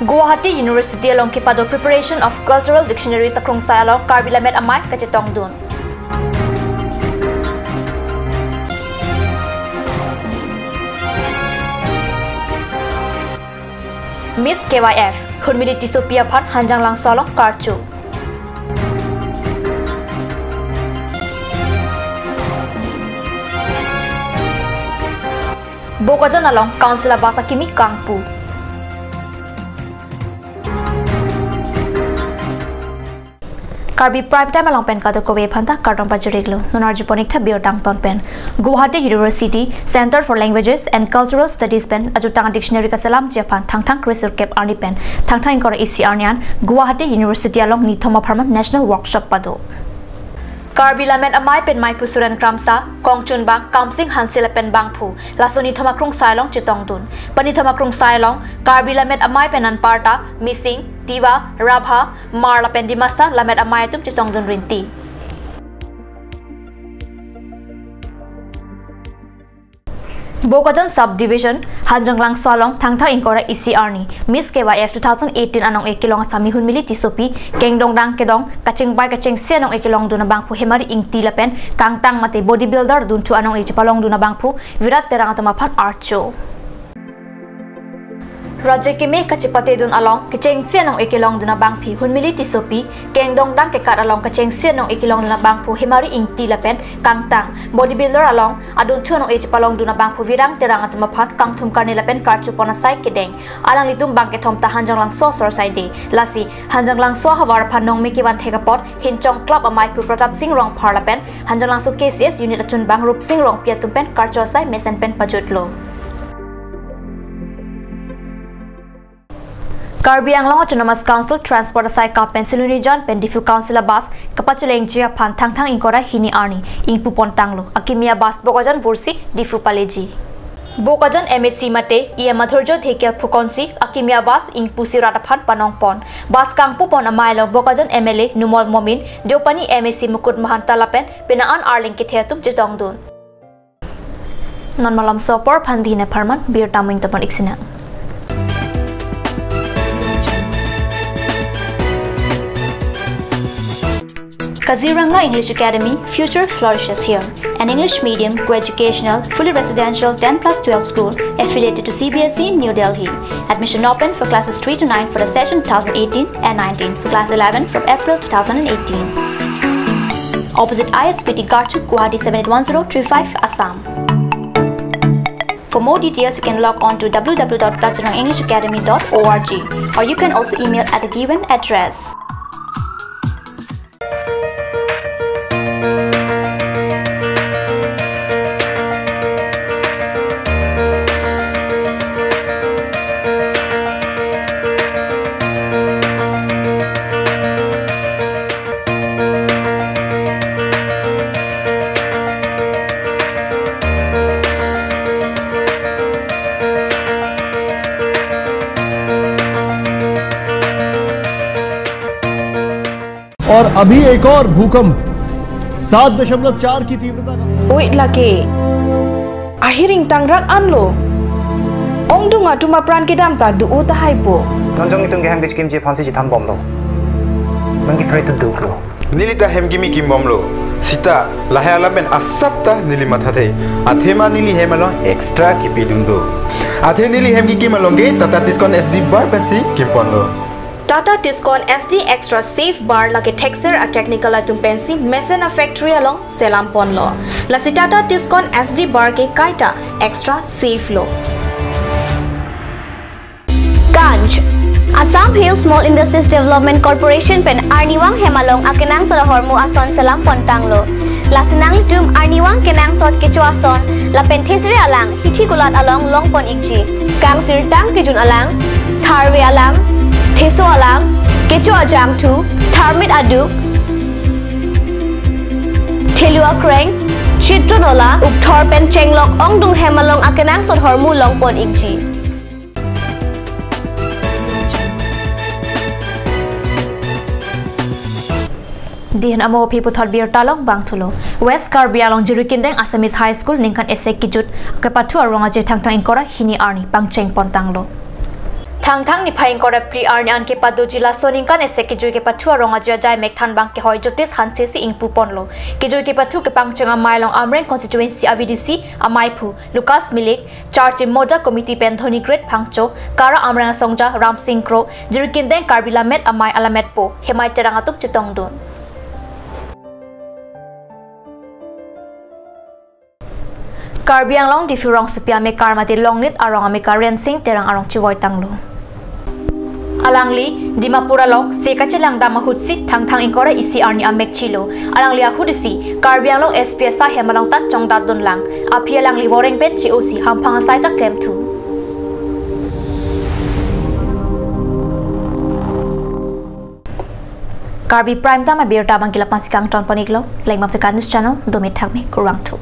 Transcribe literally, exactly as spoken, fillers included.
Guwahati University along kepado Preparation of Cultural Dictionaries akrungsai along Karbi Lammet Amei kachetongdun. Miss K Y F, Hunmili Tissopi aphan Hanjanglangso along karcho. Bokajan along Council a-bus akimi kangpu. Karbi Prime Time along pen kadokave aphanta kardom pajir-iklo. Non arjupon-iktha birta angton pen. Guwahati University Centre for Languages and Cultural Studies pen ajutang dictionary kaselamji aphan Thangthang kresirkep arni pen Thangthang ingkoi ra isi arni an Guwahati University along nithom apharman National Workshop pado. Karbi Lammet Amei pen meiphu Suren Kramsa, kongchunbang Kamsing Hanse lapen bangphu, laso nithom akrungsai along chetongdun. Panithom akrungsai along Karbi Lammet Amei pen anparta Mising, Tiwa, Rabha, Hmar lapen Dimasa Lammet Amei atum chetongdun rinti. Bokajan Sub Division, Hanjanglangso along Thangthang ingkoi ra isi arni Miss K Y F two thousand eighteen anong-e kelong asami Hunmili Tissopi kengdongdang kedong kachingbai kachingsi anong-e kelongdun abangphu Hemari Ingti lapen kangtang mate bodybuilder dunthu anong-e chepalongdun abangphu Virat Terang atum aphan archo. Raje keme kachepatedun along kechengsi anong-e kelongdun abangpi Hunmili Tissopi, kengdongdang kekat along kechengsi anong-e kelongdun abangphu Hemari Ingti lapen kangtang bodybuilder along adunthu anong-e chepalongdun abangphu Virat Terang atum aphan kangthum karne lapen karchopon asai kedeng. Alanglitum bangkethom ta Hanjanglangso asor saide. Lasi Hanjanglangso ahavar aphan nongme kevan thek apot Hinchong Club ameiphu Pratap Sing Rongphar lapen Hanjanglangso K C S unit achunbang Rup Sing Rongpi atum pen karcho asai mesen pen pajutlo. Karbi Anglong Autonomous Council Transport asai kam pen Silonijan pen Diphu Council a-bus kapachelengji aphan Thangthang ingkoi ra hini arni ingpupon tanglo. Akimi a-bus Bokajan vursi Diphu paleji. Bokajan M A C mate E M Madhurjyo Dhekial phukonsi akimi a-bus ingpusi rat aphan panongpon. Bus kangpupon amei along Bokajan M L A Numal Momin, Deopani M A C Mukut Mahanta lapen pina an arleng kethe atum chetongdun. Non malomso apor aphan dihne pharman birta amoing tapon-ik sinang. Kaziranga English Academy, future flourishes here. An English medium, co-educational, fully residential ten plus twelve school affiliated to C B S E, New Delhi. Admission open for classes three to nine for the session two thousand eighteen and nineteen, for class eleven from April two thousand eighteen. Opposite I S B T Garchuk, Guwahati seven eight one zero three five, Assam. For more details, you can log on to W W W dot kaziranga english academy dot org, or you can also email at the given address. और अभी एक और भूकंप सात दशमलव चार की तीव्रता का। Oi lake. Ahiring tangrak anlo. Ongdung atum apran kedam ta do-o tahai po. Non jong itum ke hem kechekimji aphansi chethan bomlo. Non ke pray to duklo. Neli ta hem kimi kim bomlo. Sita, lahai alam pen asap ta neli mathathe. Athema neli hem along extra kipidun do. Athe neli hem kikim along ke Tata Tiscon S D bar pensi kimponlo. Tata Tiscon S D Extra Safe Bar lake thekser a-technical atum pensi mesen a-factory along selam ponlo. Lasi Tata Tiscon S D bar ke kaita extra safe lo. Ganj. Assam Hill Small Industries Development Corporation pen arnivang hem along akenangsot ahormu ason selam pon tanglo. Lasi nanglitum arnivang kenangsot kecho ason lapen thesere alang hithi kulat along long pon-ikji. Kangsirtang kejun alang, tharve alang, theso alang, kecho ajangthu, tharmit aduk, thelu akreng, chitron ola, ukthor pen chenglok ongdung hem along akenangsot ahormu long pon-ikji. Dihen amo aphi puthot birta long bangthulo. West Karbi Anglong Jirikindeng Assamese High School ningkan isi kejut kepathu arong aje Thangthang ingkoi ra hini arni pangcheng pon tanglo. Thangthang niphai ingkoi ra phli arni an kepadoji laso aningkan isi kejui kepathu arong ajo ajai mek thanbang kehoi Jyotis Hanse si ingpu ponlo. Kejui kepathu kepangcheng amei along Amreng constituency a V D C ameiphu Lucas Milik, Charchi Moja Committee pen Dhoni Great Phangcho, Kara Amreng asongja Ramsing Kro, Jirikindeng Karbi Lammet Amei Alammetpo Hemai Terang atum chetongdun. Karbi Anglong Diphu rongsopi amekar mate Longnit arong amekar Rensing Terang arong chevoi tanglo. Alangli Dimapur along se kachelang dam ahut si Thangthang ingkoi ra isi arni amek chilo. Alangli ahut isi Karbi Anglong S P asai hem along ta chongdat dunlang. Aphi alangli voreng pen che-o si hamphang asai ta klemthu. Karbi Prime Time abirta abang ke la-an si kangton pon-iklo. Langbam Sika News Channel, dome thakme, kurvangthu.